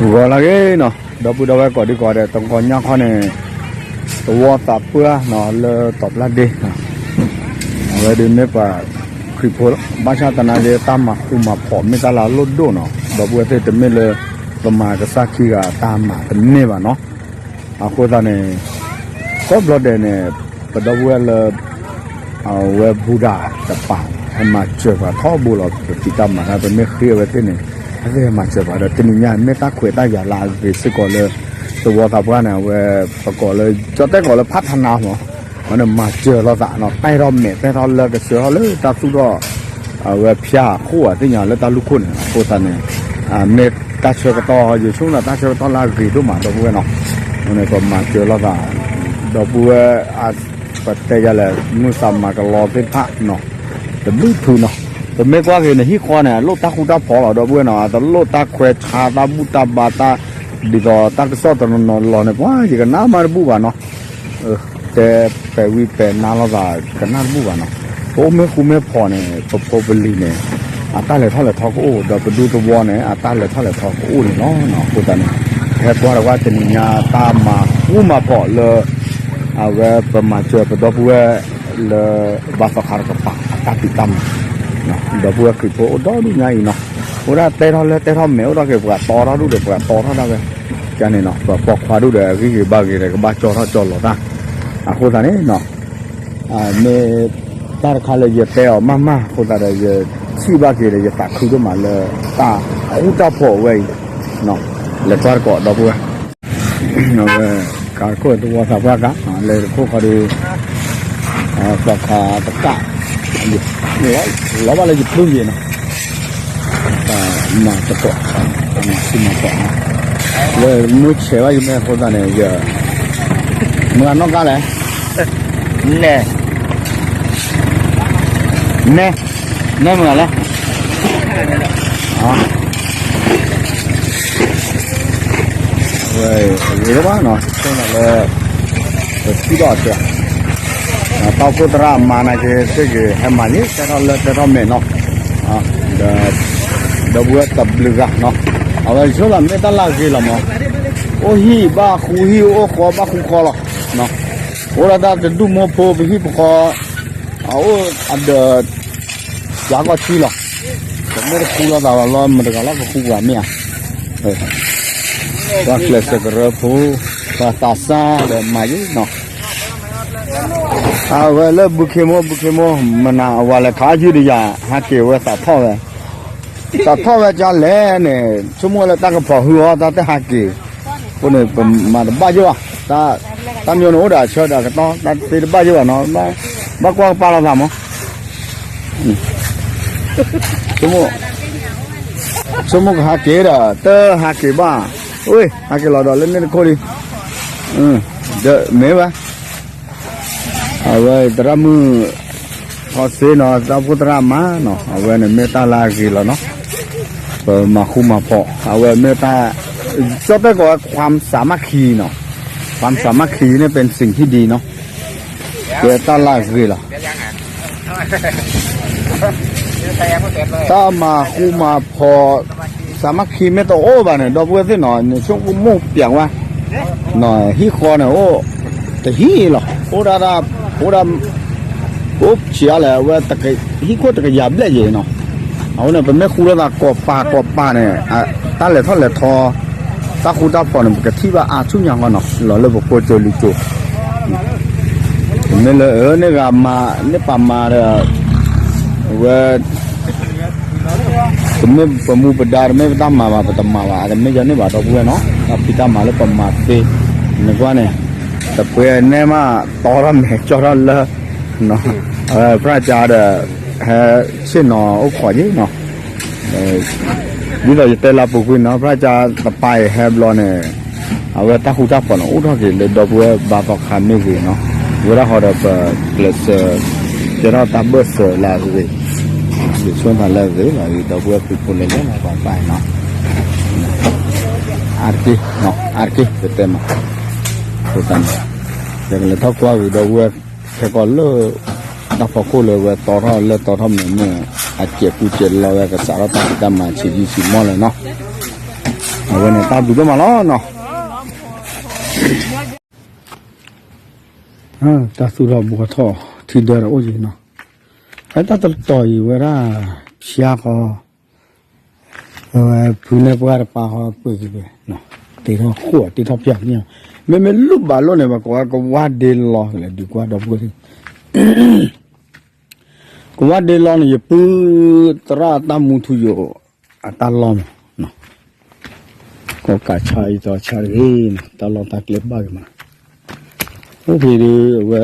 ဂီၤလၢအဂ့ၤနီၤ, ဒီပုၢ်ဒီဝဲၢ်ကိးဒံကိးဂၤဒဲး တဂီၤညါခီန့ၣ် သဝီသးပှၢ်နီၤ လၢတီၤပျၢ်ဒ့ အဝဲဒၣ်မ့ၢ်ပှၤခရံာ်ဖိလီၤ. ဘၣ်ဆၣ်သနာ်က့ တၢ်မၤဃူမၤဖိးမ့ၢ်တၢ်လၢအလိၣ်ဒိၣ်နီၤ, ဒီပုၢ်ဝဲၢ်သ့ၣ် တမ့ၢ်လၢပမၤကစၢ်ခံဂၤတၢ်မၤတန့ၢ်ဘၣ်နီၤ. အဃိသတးန့ၣ် ကိးဘျီဒဲးန့ၣ် ပဒီပုၢ်ဝဲၢ်လၢ အဝဲဘူဒၤတပၤ ဟဲမၤစၢၤပှၤထီဘိလီၤ. ပဖံးတၢ်မၤတၢ် ပမ့ၢ်ဃ့အဝဲသ့ၣ်န့ၣ် အဝဲသ့ၣ်ဟဲမၤစၢၤပှၤဒီး တနံၤညါ မ့ၢ်တၢ်ခွဲးတၢ်ယာ်လၢအဂ့ၤစ့ၢ်ကီးလၢ သဝီသးပှၢ်န့ၣ် အဝဲ ပကိးလၢ ကၠီတဲာ်ကိးလၢဖးထနါမး အဝဲန့ၣ်မၤစၢၤလိာ်သးနီၤ, တဲထီၣ်မဲာ်တဲထီၣ်လၢကစၢၤထီၣ်လၢတၢ်သူၣ်ထီၣ် အဝဲဖၠၣ်ခိၣ်အသ့ၣ်ညါလၢတၢ်လူၢ်ခိၣ်န့ၣ် အဃိသတးန့ၣ် မ့ၢ်တၢ်ဆၢကတီၢ် ယဆိကမိၣ်တၢ်ဆၢကတီၢ်လၢအဂ့ၤဒိၣ်မး ဒီပုၢ်ဝဲၢ်နီၤ, အဃိန့ၣ် ပမၤစၢၤလိာ်သး ဒီပုၢ်ဝဲၢ် ပတဲယၤလဲၣ် မုၢ်သးမၤကလီသ့ၣ်တဖၣ်နီၤ, တဘျုးဖုးနီၤ, ပမ့ၢ်ကွၢ်က့ၤန့ၣ် ဟံၣ်ဃီန့ၣ် အလိၣ်တၢ်ဃူတၢ်ဖိးလီၤ ဒီပုၢ်ဝဲၢ်နီၤ, အတလိၣ်တၢ်ခွဲးဆါတၢ်ဘူၣ်တၢ်ဘါတၢ် ဒ်သိးတၢ်ကစီၣ်တနီၤနီၤလီၤန့ၣ် ပှၤယကနၣ်မးတဘူၣ်ဘၣ်နီၤ တဲပဲာ်ဝံၤပဲာ်နါလိာ်သးကနၣ်တဘူၣ်ဘၣ်နီၤ, ပအိၣ်မ့ၢ်ဃူမ့ၢ်ဖိးန့ၣ် ပဖိပလံၤန့ၣ် အတၢ်လဲၤထီၣ်လဲၤထီကအိၣ် ဒီးပဒူသဝီန့ၣ် အတၢ်လဲၤထီၣ်လဲၤထီကအိၣ်န့ၣ်လီၤ. အဃိသတးန့ၣ် ပဟဲကွၢ်တကွၢ်တနံၤညါ တၢ်မၤဃူမၤဖိးလၢ အဝဲပမၤစၢၤပဒီပုၢ်ဝဲၢ်လၢ ဘါသီခါတကပၤ အတၢ်ဖံးတၢ်မၤ ဒီပုၢ်ဝဲၢ်ခရံာ်ဖိအိၣ်ဒီဒူၣ်ညါအံၤနီၤ, အိၣ်ဒၣ်တဲထီၣ်လၢတဲထီၣ်မဲာ် အိၣ်ထီၣ်က့ၤပှၤတီထီၣ်ဒူၣ်ဒီးပှၤတီထီၣ်ဒၣ်ဝဲ, ကန့ၣ်နီၤ ပှၤပိာ်ခွါဒူၣ်ဒီးအဂံၢ်ဂ့ၤဘါဂ့ၤဒီး ကဘၣ်ကၠီထီၣ်ကၠီလီၤတၢ်, အဃိသတးန့ၣ်နီၤ မ့ၢ်တၢ်တခါလၢယတဲအီၤမးမးအဃိသတးဒီး ယထံၣ်ဘၣ်က့ၤဒီး ယသးခုဒိၣ်မးလၢ တၢ်ဃူတၢ်ဖိးအဝဲအံၤ, လဲၤကွၢ်တကိးဒီပုၢ်ဝဲၢ်, အဝဲ ကးခိၣ်သဝီသးပှၢ်ကး, လဲၤတခိၣ်ဃီဒီး သီခါတကး, လီၤဘၣ်လၢယပုၢ်ယ့ၤနီၤ, တၢ်မၤသကိး, တၢ်မၤသကိးနီၤ, လၢမုၢ်ဆဲးဘၣ်ယမဲာ်အဃိသတးန့ၣ် ယ မုၢ်အနီၢ်ကါလဲၣ်, နဲ, နဲ, နဲမုၢ်လဲၣ်, ဝဲ, ဂ့ၤလၢၤဘၣ်နီၤ ဆိကမိၣ်လၢ ပထံၣ်ဘၣ်အီၤတဂၤ, တၢ်အိၣ်ဖှိၣ်သရၣ်အမါနာ်က့ သ့ၣ်ဂ့ၤ ဟဲမၤန့ၢ် တဲထီၣ်လၢတဲထီၣ်မဲာ်နီၤ, ဒီး ဒီပုၢ်ဝဲၢ်တဘျုးဂၤနီၤ, အဝဲဆိကမိၣ်မ့ၢ်တၢ်လၢအဂ့ၤလီၤမး, အိၣ်ဟံၣ်ဘၣ်ဃူဟံၣ် အိၣ်ဃီဘၣ်ဃူဃီလီၤ, အိၣ်ဒၣ်တၢ်တဒူၣ်မိၢ်ဖိ ပဟံၣ်ပဃီ အအိၣ်အဒၢး ယၤကီၢ်ဆံလီၤ, ပမ့ၢ်တဃူလိာ်သးဘၣ်လီၤ မတၤတဂၤလၢကဃူပှၤမ့ၢ်ဧါ, ပှၤကျဲးစၢးကရၢဖိ, ပှၤသးစၢ်ဒီးမၤယံၤနီၤ, အဝဲလၢဘုခ့မိၢ် ဘုခ့မိၢ် မနၤအဝၤလဲၤခးယုၢ်ဒီးယၤ ဟးက့ၤဝဲသးထီၣ်ဝဲ, သးထီၣ်ဝဲကၢ်လဲၣ်န့ၣ် ဆိကမိၣ်ဝဲလၢတၢ်ကဖီၣ်ဟုအီၤ တၢ်တဟးက့ၤ, အဃိန့ၣ် ပမၤတဘၣ်ယိၣ်ဘၣ်, တၢ်မ့ၢ်န့ၣ်အိၣ်ဒီးအဆၢဒီးအကတီၢ် တၢ်သ့တဘၣ်ယိၣ်ဘၣ်နီၤ, ဘၣ်ကွၢ်ကပာ်လိာ်သးမး ဆိကမိၣ်ကဟးက့ၤဒီး တဟးက့ၤဘၣ်, အ့ ဟးက့ၤလီၤဒီးလၢန့ၣ်တခိၣ်လံ, ဒီးမ့ၢ်ဘၣ်, အဝဲသရၣ်မုၣ် ထီၣ်စ့နီၤ တၢ်အိၣ်ဖှိၣ်သရၣ်မါနီၤ အဝဲန့ၣ်မ့ၢ်တၢ်လၢအဂ့ၤလီၤနီၤ, ပမၤဃူမၤဖိး အဝဲမ့ၢ်တၢ်, ကၠီတဲၣ်ကိးဝဲ ความสามัคคี နီၤ, ความสามัคคี นี่เป็นสิ่งที่ดี နီၤ, ကဲတၢ်လၢအဂ့ၤလီၤ တၢ်မၤဃူမၤဖိး สามัคคี မ့ၢ်တအိၣ်ဘၣ်န့ၣ် ဒီပုၢ်ဝဲၢ်သ့ၣ်နီၤ နဆိကမိၣ်ပျးဝဲ, ဟံၣ်ဃီန့ၣ်အိၣ် တဟံၣ်လီၤ အိၣ်ဒၣ်, အိၣ်ဒၣ်, အိၣ်ဆံးအါလဲၣ် အဝဲ ဟံၣ်ခိၣ်တကယၤဘျဲၣ်ယဲၢ်နီၤ, အဃိန့ၣ် ပမ့ၢ်ဃူလိာ်သးကိးပၤကိးပၤန့ၣ် တၢ်လဲၤထီၣ်လဲၤထီ တၢ်ဃူတၢ်ဖိးန့ၣ် ပကထံၣ်ဘၣ်အါဆူၣ်ညါဃီနီၤ လီၤလၢပဖိကၠိလံၤကၠိ မ့ၢ်လၢအၢန့ၢ်ဂၤမၤန့ၢ်ပာ်မၤဒီး အဝဲ တမ့ၢ်ပမူပဒါ တမ့ၢ်ပတၢ်မၤဘၣ် ပတမၤဘၣ် တမ့ၢ်ယၤန့ၣ်ဘၣ် ဒီပုၢ်ဝဲၢ်နီၤ တၢ်ဖံးတၢ်မၤလၢပမၤသ့ နကွၢ်န့ၣ် တပှဲၤနဲမး တီထီၣ်မဲာ်ကၠီထီၣ်လၢ ပြၢ်ကၠါဒီး ဟဲဆ့ၣ်နီၤအိၣ်ခိးက့ၤနီၤ ဒ်သိးယတဲလၢပူၤကွံာ်နီၤ ပြၢ်ကၠါတပၤအံၤဟဲဘျီန့ၣ် အဝဲတၢ်ဃူတၢ်ဖိးန့ၣ် အိၣ်ထီၣ်က့ၤလၢဒီပုၢ်ဝဲၢ်ဘါသီခါမ့ၢ်ဂ့ၤနီၤ ဝဲဒၣ်ဃီဒီးပကျဲးစၢး ကဲထီၣ်တၢ်ဘၢၣ်စၢၤလၢအဂ့ၤ ယဆိကမိၣ်လၢအဂ့ၤလီၤ ဒီပုၢ်ဝဲၢ်ခရံာ်ဖိလၢလၢပှၤပၢ်နီၤ အါတက့ၢ် အါတက့ၢ် ပတဲမး အဃိသတးန့ၣ် ယကလဲၤထီၣ်ကွၢ်က့ၤဒီပုၢ်ဝဲၢ် ခဲကီးလၢ တၢ်ဖီခိၣ်လၢဝဲတီထီၣ်လၢတီထီၣ်မဲာ်န့ၣ် အစဲးကူစဲးလီဝဲကစးထီၣ်တၢ်ဖံးတၢ်မၤဆံးယံာ်ဆံးမီၢ်လၢၤနီၤ အဝဲန့ၣ်တၢ်ဘျုးဒိၣ်မးလီၤနီၤ. တၢ်သူၣ်ထီၣ်ဘှီထီၣ်ထံဒၢဒီးအိၣ်ယံၤနီၤ. တၢ်တတီၤအံၤဝဲဒၣ် ဖျါဃီ အဝဲဖုနဲၣ်ပှၢ်တပၤဃီပှ့ၤက့ၤဝဲ, တ့ထီၣ်ဃိၣ်တ့ထီၣ်ဖၠၣ်န့ၣ်, မ့မ့ၢ်လိၣ်ဘၣ်လိၣ်န့ၣ် ပှၤကဝါဒ့လီၤလဲၣ် ဒုးကွၢ်ဒီပုၢ်ဝဲၢ်သ့ၣ်, ကဝါဒ့လီၤန့ၣ် ယပုၢ်သရၣ်တၢ်မူထူယိာ် အတၢ်လီၢ်မး, ကီၢ်ကးဆါအံၤသီဆါတဂ့ၤ, တၢ်လီၢ်တၢ်ကျဲဘၣ်ဂ့ၤမး, အိၣ်ဖဲဒုးအဝဲ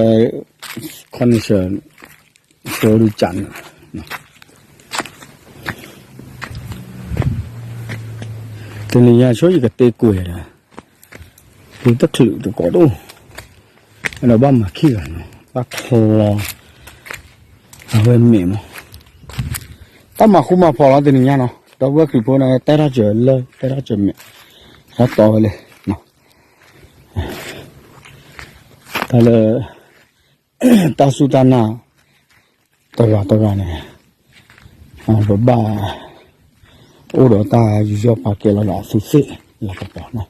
connection ကၠိဒုးကးန့ၣ် တနံၤညါဆိယကတ့ကွဲၤဒီး ပူတချုးတကိးဒိၣ်, ဒီးဘၣ်မၤခံဂၤနီၤ, ဘၣ်ချီ အဝဲမဲာ်မး, တၢ်မၤဃူမၤဖိးလီၤတနံၤညါနီၤ, ဒီပုၢ်ဝဲၢ်ခရံာ်ဖိန့ၣ် တဲထီၣ်စၢၤလၢ တဲထီၣ်စၢၤမဲာ်, ဟဲတီဝဲလဲၣ်, တၢ်လၢ တၢ်စူၢ်တၢ်နာ် တဂၤတဂၤန့ၣ် ပဘၣ် အိၣ်ဒီးတၢ်ယူးယီၣ်ပာ်ကဲလီၤဒီးအသူးသ့ၣ်လၤကပီၤနီၤ,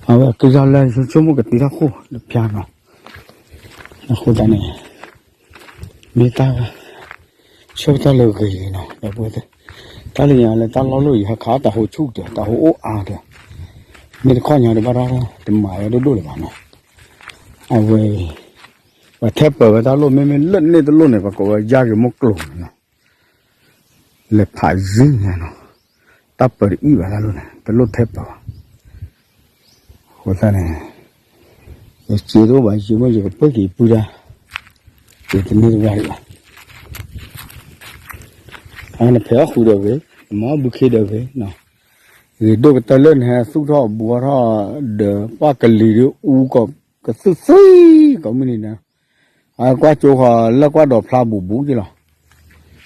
အဝဲကယီလၢဆိကမိၣ်ကတ့ထီၣ်ဃိၣ်လၢဖၠါနီၤ, အဃိသတးန့ၣ် မ့ၢ်တၢ် ဆၢကတီၢ်လၢဂ့ၤနီၤ ဒီပုၢ်ဝဲၢ်သ့ၣ်, တၢ်လၢညါလၢတၢ်လီၢ်လီၢ်အံၤ ဟဲခးတၢ်ဟိဆူၣ်တၢၢ် တၢ်ဟိအိၣ်အါတၢၢ်, မ့ၢ်တခီညါဒီးဘၣ်တၢ်တမၤဝဲဒိၣ်ဒိၣ်လၢၤဘၣ်နီၤ, အဝဲ ပှၤထဲပၢၤဝဲတၢ်လိၣ် မ့မ့ၢ်လၢန့ၣ်တလိၣ်န့ၣ် ပှၤကိးဝဲယါက့ၤမိၢ်ကျိၤန့ၣ်နီၤ, လဲၤဖးယံၤညါနီၤ, တၢ်ပၢၤတအံၣ်ဘၣ်တၢ်လိၣ်န့ၣ် တလိၣ်ထဲပၢၤဘၣ်, အဃိသတးန့ၣ် ယစ့တအိၣ်ဘၣ် ယစ့မိၢ်ယကပၢၢ်က့ၤပုၢ်တၢ်, ယတန့ၢ်တဘၣ်ဒံးဘၣ်, အနဖဲးအီၣ်ဃုာ်ဒီးဂ့ၤ, နမၤအီၣ်ဘုခ့ဒီးဂ့ၤ, ဂ့ၤဒိၣ်ကတၢၢ်လၢနဟဲသူၣ်ထီၣ်ဘှီထီၣ်ဒီး ပှၢ်ကလံၤဒုးအူကီး ကသူၣ်သံ ကိးမုၢ်နံၤန့ၣ်, အကွၢ်ကၠိဃီလၢကွၢ်ဒီးဖျါဘူးဘူးက့လီၤ,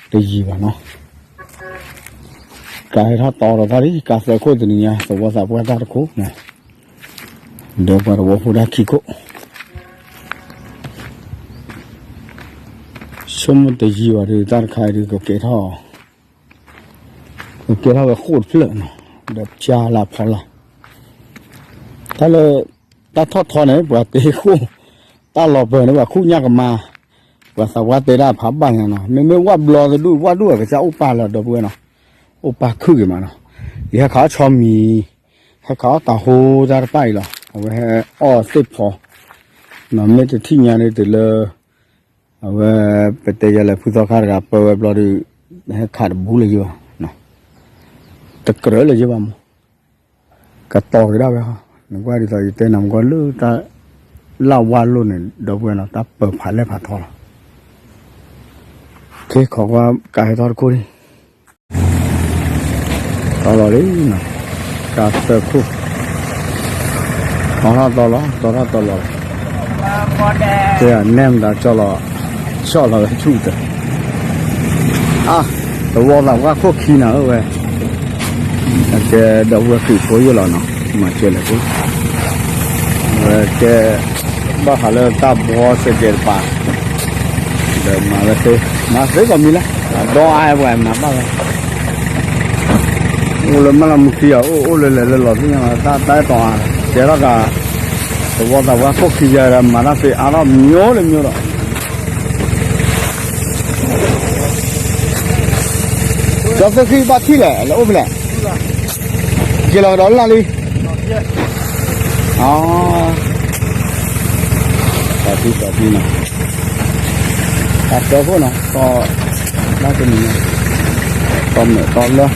တယံၤဘၣ်နီၤ, ကးဟဲထီၣ်တီဒီးတၢ်လံ ကးသၢခိၣ်တနံၤညါ သဝီသးပှၢ်တၢ်တခိၣ်, ဒီးပှၤသဝီဖိတၢ်ခံခိၣ် ဆိကမိၣ်တယံၤဘၣ်ဒီး တၢ်တခါအံၤဒီး ကကဲထီၣ် ကကဲထီၣ်ဝဲဃိၣ်တဖျၢၣ်နီၤ, ဒီးဖၠါလၢဖီလာ်, တၢ်လၢ တၢ်ထီၣ်ထီန့ၣ် ပှၤတ့ဃိၣ်, တၢ်လီၤပၢၤန့ၣ် ပှၤခူၣ်ညၣ်ကမါ, ပှၤသးပှၢ်တဲဒၣ်ဖးဘၣ်ညါနီၤ, မ့မ့ၢ်ဝၣ်ဘျီတဒူၣ် ဝၣ်ဒူၣ်အကစၢ်အိၣ်ပာ်လၢဒီပုၢ်ဝဲၢ်နီၤ, အိၣ်ပာ်ခုၣ်က့ၤမးနီၤ, ယဟဲခးအီၣ်ဆီမံၤ, ဟဲခးအီၣ်တၢ်ဟိတၢ်တဖၣ်အံၤလီၤ, အဝဲဟဲအီၣ်သ့ၣ်ဖီ မ့ၢ်တထံၣ်ညါန့ၣ်တုၤလၢ အဝဲ ပတဲယၤလဲၤဖုသီခါတဂၤ ပၢဝဲဘျီဒုး ဟဲခးတဘူးလၢၤယဘၣ်, တကြၢးလၢၤယဘၣ်မး, ကတီၤက့ၤဒၣ်ဝဲ, နကွၢ်ဒ်သိးယတဲနၤမကီလၢတၢ် လၢ်ဝါလိၣ်န့ၣ် ဒီပုၢ်ဝဲၢ်နီၤ တၢ်ပၢၤဖးလဲၢ်ဖးထီလီၤ, ကဲခီကွၢ်ကးဟဲထီၣ်တခိၣ်န့ၣ် တီလီၤလံနီၤ, ကးသၢခိၣ်, တီထီၣ်တီလီၤ တီထီၣ်တီလီၤ, တဲနဲၣ်မတၤကၠီလီၤ, ကၠီလီၤဝဲဆူၣ်တၢၢ်, အါ, သဝီသးပှၢ်ခိၣ်ခံနၤဧၢဝဲ, အကဲဒီပုၢ်ဝဲၢ်ဃံးဖိယိၣ်လီၤနီၤ, မၤစၢၤလဲၤဖိ, ဝဲကဲ ဘၣ်ဃးလၢတၢ်ဘှီစဲးကဲးတပၤ ဒီးမၤဝဲသ့, မၤသ့ကိးမံၤလၢ အဒီအါဝဲမၤဘၣ်ဝဲ, အိၣ်လၢမၢလီၤမူခံဂၤ အိၣ်အိၣ်လၢလဲၤလၢလီၤသ့ၣ်ညါ တၢ်တၢ်အဲၣ်တီအါ, ကဲထီၣ်ကး သဝီသးပှၢ်ခိၣ်ခံယၤဒီး မၤတၢ်သ့အါထီၣ်မံၤလၢမံၤဒီး ကၠီသ့ၣ်ဃံဘၣ်ထံၣ်လဲၣ် လဲၤအိၣ်ဖဲလဲၣ်, က့ၤလီၤကဒီးလၢ်လံ, အ, တၢ်သံတၢ်သံနီၤ, တၢ်ကၢခိၣ်နီၤ, တီၢ်တနံၤညါ, တီၢ်မဲာ်တီၢ်လၢ ဟ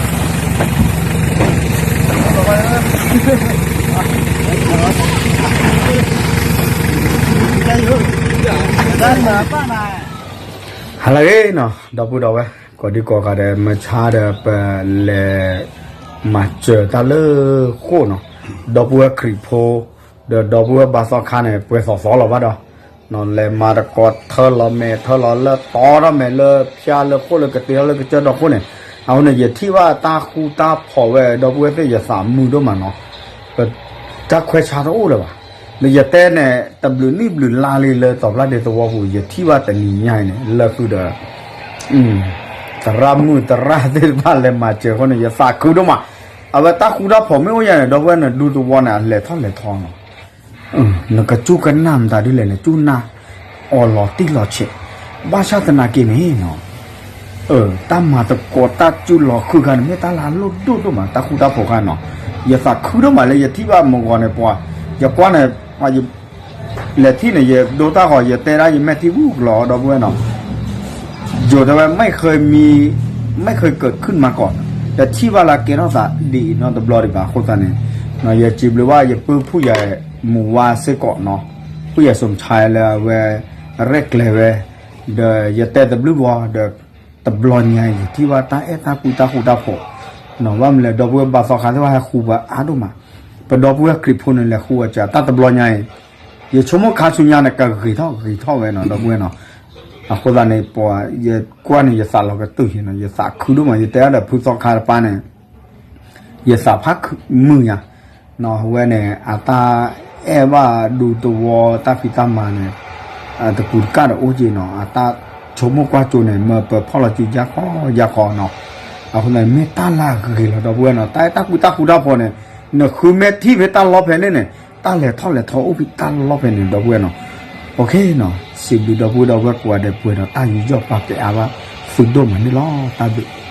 ါလၢအဂ့ၤနီၤ ဒီပုၢ်ဒီဝဲၢ် ကိးဒံကိးဂၤဒဲး မုၢ်ဆါဒီးပလဲၤမၤစၢၤတၢ်လၢဃိၣ်နီၤ, ဒီပုၢ်ဝဲၢ်ခရံာ်ဖိ ဒီးဒီပုၢ်ဝဲၢ်ဘါသီခါန့ၣ် ပှဲၤသီသီလီၤဘၣ်ဒီး လဲၤမၤတကိးထၢလီၤမဲာ်ထၢလီၤလၢတီထီၣ်မဲာ်လၢဖၠါလၢဃိၣ်လၢကတ့ၤ ထီၣ်လၢကစၢၢ်ဒီခိၣ်န့ၣ်, အဃိန့ၣ် ယထံၣ်ဘၣ်တၢ်ဃူတၢ်ဖိးဝဲ ဒီပုၢ်ဝဲၢ်သ့ၣ် ယသးမုာ်ဒိၣ်မးနီၤ, ပတၢ်ခွဲးဆါတအိၣ်လၢၤဘၣ်, လၢယတဲန့ၣ် တဘျုးနံၣ်ဘျုးလါလံလၢတီၤဖျါဒ့သဝီပူၤ ယထံၣ်ဘၣ်တနံၤညါအံၤန့ၣ် လၢဃုာ်ဒီး သရၣ်မုၣ်သရၣ်သ့ၣ်တဖၣ်လဲၤမၤစၢၤအဃိန့ၣ် ယသးခုဒိၣ်မး, အဝဲတၢ်ဃူတၢ်ဖိးမ့ၢ်အိၣ်ယၤန့ၣ် ဒီပုၢ်ဝဲၢ်န့ၣ် ဒူသဝီန့ၣ် အလဲၤထီၣ်လဲၤထီနီၤ. နကစူၢ်ကနၣ်မတၤဒ်လဲၣ်န့ၣ် စူၢ်နာ်အီၤလီၤတံၢ်လီၤဆဲး, ဘၣ်ဆၣ်သနာ်က့န့ၣ်နီၤ တၢ်မၤသကိးတၢ်စူၢ်လီၤဃုာ်ခါန့ၣ် မ့ၢ်တၢ်လၢအလိၣ်ဒိၣ်ဒိၣ်မး တၢ်ဃူတၢ်ဖိးခါနီၤ. ယသးခုဒိၣ်မးလၢယထံၣ်ဘၣ်မုၢ်ဂီၤန့ၣ် ပှၤ ယကွၢ်န့ၣ် လဲၤထံၣ်န့ၣ် ယဒိတၢ်ဂီၤ ယတဲဒၣ်ယမဲာ်ထံဘူၣ်ကလီၤ ဒီပုၢ်ဝဲၢ်နီၤ. ယိၤတဲဝဲ ไม่เคยมี ไม่เคยเกิดขึ้นมาก่อน တထံၣ်ဘၣ်လၢကဲထီၣ်သးဒ်အံၤနီတဘျီဒံးဘၣ် အဃိသတးန့ၣ် ယစံးဘျုးဘၣ်ယပုၢ်ဖုၣ်ယၤမူၤဝါစ့ၢ်ကီးနီၤ, ဖုၣ်ယၤစိၤဆါလၢအဝဲရဲၣ်ကျဲၤဝဲ ဒီးယတဲသဘျုးဘၣ်ဒီး တဘျီညါအံၤ ယထံၣ်ဘၣ်တၢ်အဲၣ်တၢ်ကွံတၢ်ဃူတၢ်ဖိးနီၤ. ဘၣ်မနုၤလဲၣ် ဒီပုၢ်ဝဲၢ်ဘါသီခါသ့ၣ်တဖၣ်ဟဲဃူပှၤအါဒိၣ်မး, ပဒီပုၢ်ဝဲၢ်ခရံာ်ဖိန့ၣ် လဲၤဃူအီၤစှၤ တၢ်တဘျီညါအံၤ ယဆိကမိၣ်ခါဆူညါန့ၣ် ကဂ့ၤထီၣ်ဂ့ၤထီၣ်ဝဲနီၤ ဒီပုၢ်ဝဲၢ်နီၤ. အဃိသတးန့ၣ် ပှၤ ယကွၢ်န့ၣ် ယသးလီၤကတုၢ်ယံၤနီၤ ယသးခုဒိၣ်မး ယတဲအါဒီးဖုသီခါတပၤန့ၣ် ယသးဖးမုာ်ယၤနီၤ. အဝဲန့ၣ် အတၢ်အဲၣ်ဘၣ်ဒူသဝီတၢ်ဖံးတၢ်မၤန့ၣ် တကူးတကၣ်ဒီးအိၣ်က့ၤနီၤ အတၢ်ဆိကမိၣ်ကွၢ်ကၠိန့ၣ် မၢပၢၤဖီၣ်လီၤစုယါခီယါခီနီၤ. အဃိသတးန့ၣ် မ့ၢ်တၢ်လၢအဂ့ၤလီၤ ဒီပုၢ်ဝဲၢ်နီၤ တၢ်အဲၣ်တၢ်ကွံတၢ်ဃူတၢ်ဖိးန့ၣ် နဃုမ့ၢ်ထံၣ်ဖဲတၢ်လီၢ်ဖဲန့ၣ်န့ၣ် တၢ်လဲၤထီၣ်လဲၤထီအိၣ်ဖဲတၢ်လီၢ်ဖဲန့ၣ် ဒီပုၢ်ဝဲၢ်နီၤ. အိၣ်ခ့နီၤ စံးဘျုးဒီပုၢ်ဝဲၢ်ဒီပုၢ်ဝဲၢ်ကိးဂၤဒဲး ပှဲၤဒီးတၢ်ယူးယီၣ်ပာ်ကဲအါဘၣ်သုဒိၣ်မးန့ၣ်လီၤ တၢ်ဘျုး